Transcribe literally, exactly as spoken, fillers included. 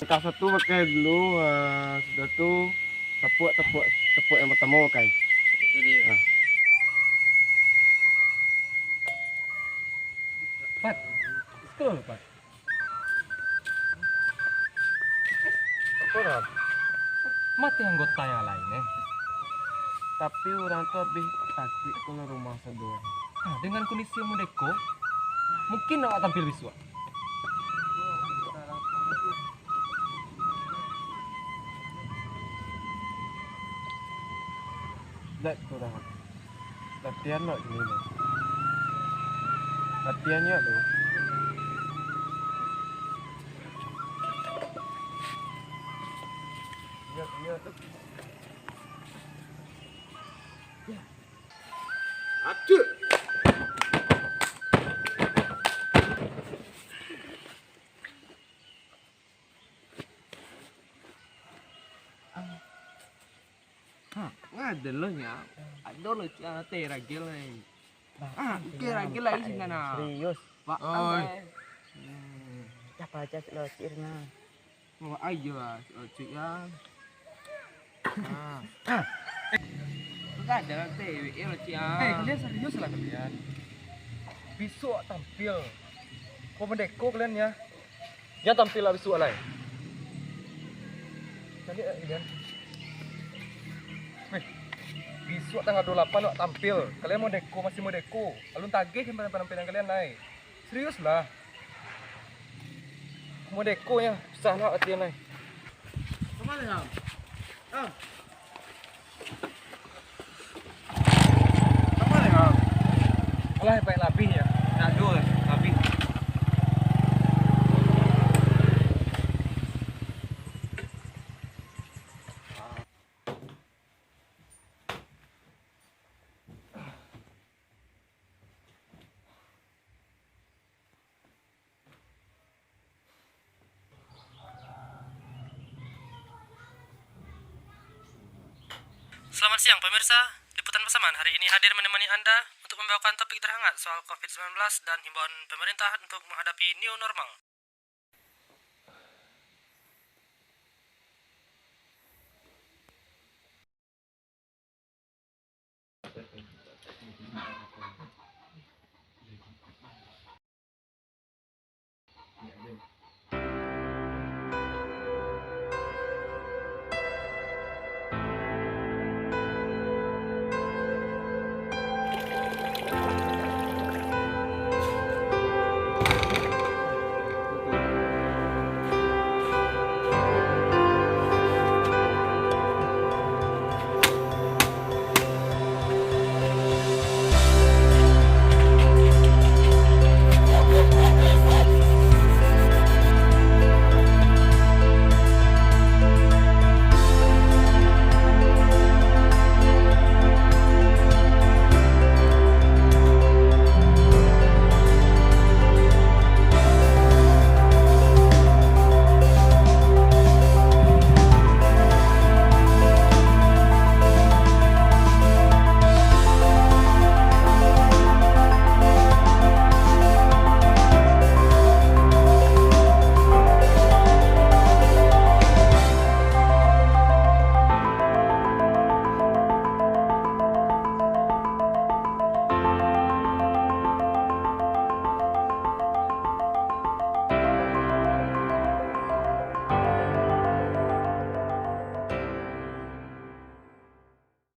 Langkah satu pakai dulu, ah, sudah tu tapuak, tapuak, tapuak yang pertama pakai. Jadi, ah. Pat, scroll, Pat. Apo, Ram? Mati anggota yang lain, eh. Tapi urang tu abih takuik kalau rumah sadonyo. Nah, dengan kondisi yang modeko, mungkin awak tampil bisuak. Dak kurang. Latihan lo kini lo. Latihan yo lo. Iyo, iyo tu. Aduh. Ha, ngada lo nya. Ado lo, ah, teh ragil ni. Ah, teh ragil lai sinan nah. Serius. Pak, oi. Angkai. Hmm. Capa aja lo cik nah. Oh, ayo lah, cik ya. Ah. Ah. Ngada lah teh, lo cik ya. Eh, kalian serius lah kalian. Bisuak tampil. Kau mendeko kalian ya. Jan tampil lah bisuak lai. Caliak lah kalian. Weh, bisuak tanggal duo puluah lapan awak tampil. Kalian modeko, masih modeko. Alun tagih kan penampilan kalian lai. Serius lah. Modeko nyo, susah nak latihan lai. Kama lai, Ham? Ham? Alah, baik labih ya. Nak duo labih. Selamat siang, pemirsa. Liputan Pasaman hari ini hadir menemani Anda untuk membawakan topik terhangat soal covid sembilan belas dan himbauan pemerintah untuk menghadapi new normal.